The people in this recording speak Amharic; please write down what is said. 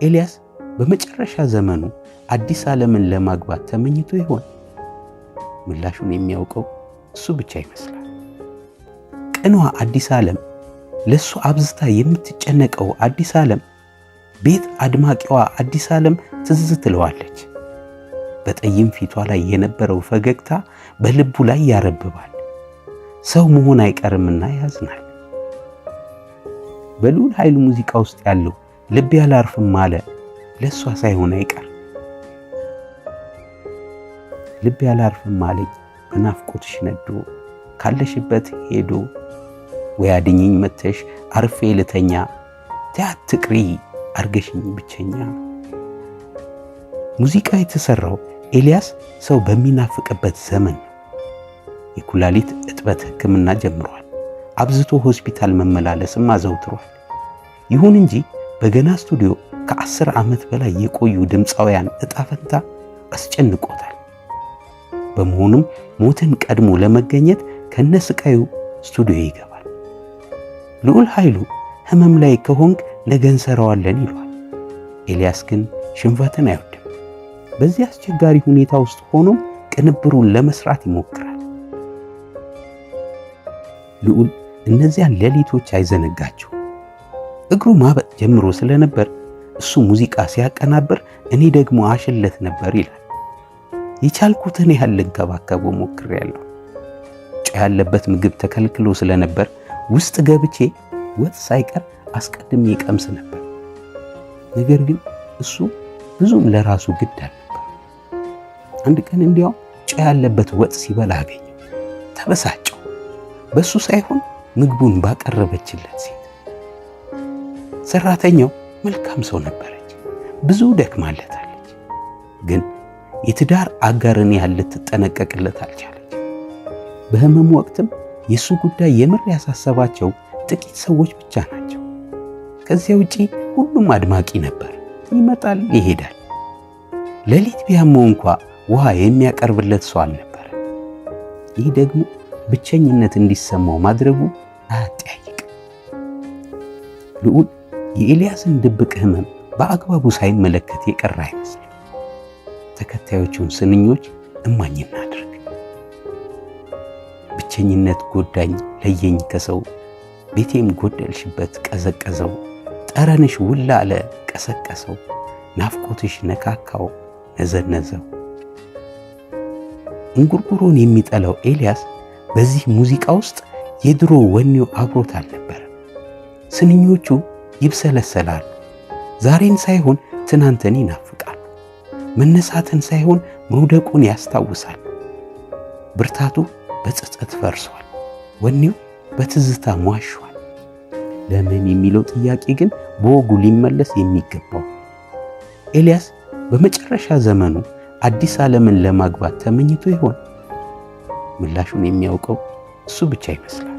ኤልያስ በመጨረሻ ዘመኑ አዲስ ዓለምን ለማግባት ተመኝቶ ይሆን? ምላሹን የሚያውቀው እሱ ብቻ ይመስላል። ቅኗ አዲስ ዓለም፣ ለሱ አብዝታ የምትጨነቀው አዲስ ዓለም፣ ቤት አድማቂዋ አዲስ ዓለም ትዝ ትለዋለች። በጠይም ፊቷ ላይ የነበረው ፈገግታ በልቡ ላይ ያረብባል። ሰው መሆን አይቀርምና ያዝናል። በልዑል ኃይሉ ሙዚቃ ውስጥ ያለው ልቤ አላርፍም አለ ለእሷ ሳይሆን አይቀር። ልቤ አላርፍም አለኝ በናፍቆትሽ ነዶ፣ ካለሽበት ሄዶ፣ ወይ አድኝኝ መተሽ አርፌ ልተኛ፣ ትያትቅሪ አርገሽኝ ብቸኛ። ሙዚቃ የተሰራው ኤልያስ ሰው በሚናፍቅበት ዘመን ነው። የኩላሊት እጥበት ሕክምና ጀምሯል። አብዝቶ ሆስፒታል መመላለስም አዘውትሯል። ይሁን እንጂ በገና ስቱዲዮ ከ10 ዓመት በላይ የቆዩ ድምፃውያን ዕጣ ፈንታ አስጨንቆታል። በመሆኑም ሞትን ቀድሞ ለመገኘት ከነስቃዩ ስቱዲዮ ይገባል። ልዑል ኃይሉ ህመም ላይ ከሆንክ ነገ እንሰራዋለን ይሏል። ኤልያስ ግን ሽንፈትን አይወድም። በዚህ አስቸጋሪ ሁኔታ ውስጥ ሆኖም ቅንብሩን ለመስራት ይሞክራል። ልዑል እነዚያን ሌሊቶች አይዘነጋቸው። እግሩ ማበጥ ጀምሮ ስለነበር እሱ ሙዚቃ ሲያቀናብር እኔ ደግሞ አሽለት ነበር ይላል። የቻልኩትን ያህል ልንከባከበው ሞክሬያለሁ። ጨው ያለበት ምግብ ተከልክሎ ስለነበር ውስጥ ገብቼ ወጥ ሳይቀር አስቀድሜ ቀምስ ነበር። ነገር ግን እሱ ብዙም ለራሱ ግድ አልነበር። አንድ ቀን እንዲያውም ጨው ያለበት ወጥ ሲበላ አገኘው። ተበሳጨው። በሱ ሳይሆን ምግቡን ባቀረበችለት ሴት። ሰራተኛው መልካም ሰው ነበረች። ብዙ ደክማለታለች። ግን የትዳር አጋርን ያህል ልትጠነቀቅለት አልቻለች። በህመሙ ወቅትም የሱ ጉዳይ የምር ያሳሰባቸው ጥቂት ሰዎች ብቻ ናቸው። ከዚያ ውጪ ሁሉም አድማቂ ነበር። ይመጣል፣ ይሄዳል። ሌሊት ቢያመው እንኳ ውሃ የሚያቀርብለት ሰው አልነበረ። ይህ ደግሞ ብቸኝነት እንዲሰማው ማድረጉ አያጠያይቅም። ልዑል የኤልያስን ድብቅ ህመም በአግባቡ ሳይመለከት የቀረ አይመስልም። ተከታዮቹን ስንኞች እማኝ እናድርግ። ብቸኝነት ጎዳኝ ለየኝ ከሰው፣ ቤቴም ጎደልሽበት ቀዘቀዘው፣ ጠረንሽ ውል አለ ቀሰቀሰው፣ ናፍቆትሽ ነካካው ነዘነዘው። እንጉርጉሮን የሚጠላው ኤልያስ በዚህ ሙዚቃ ውስጥ የድሮ ወኔው አብሮት አልነበረ። ስንኞቹ ይብሰለሰላሉ። ዛሬን ሳይሆን ትናንትን ይናፍቃሉ። መነሳትን ሳይሆን መውደቁን ያስታውሳሉ። ብርታቱ በጸጸት ፈርሷል። ወኔው በትዝታ ሟሿል። ለምን የሚለው ጥያቄ ግን በወጉ ሊመለስ የሚገባው። ኤልያስ በመጨረሻ ዘመኑ አዲስ ዓለምን ለማግባት ተመኝቶ ይሆን? ምላሹን የሚያውቀው እሱ ብቻ ይመስላል።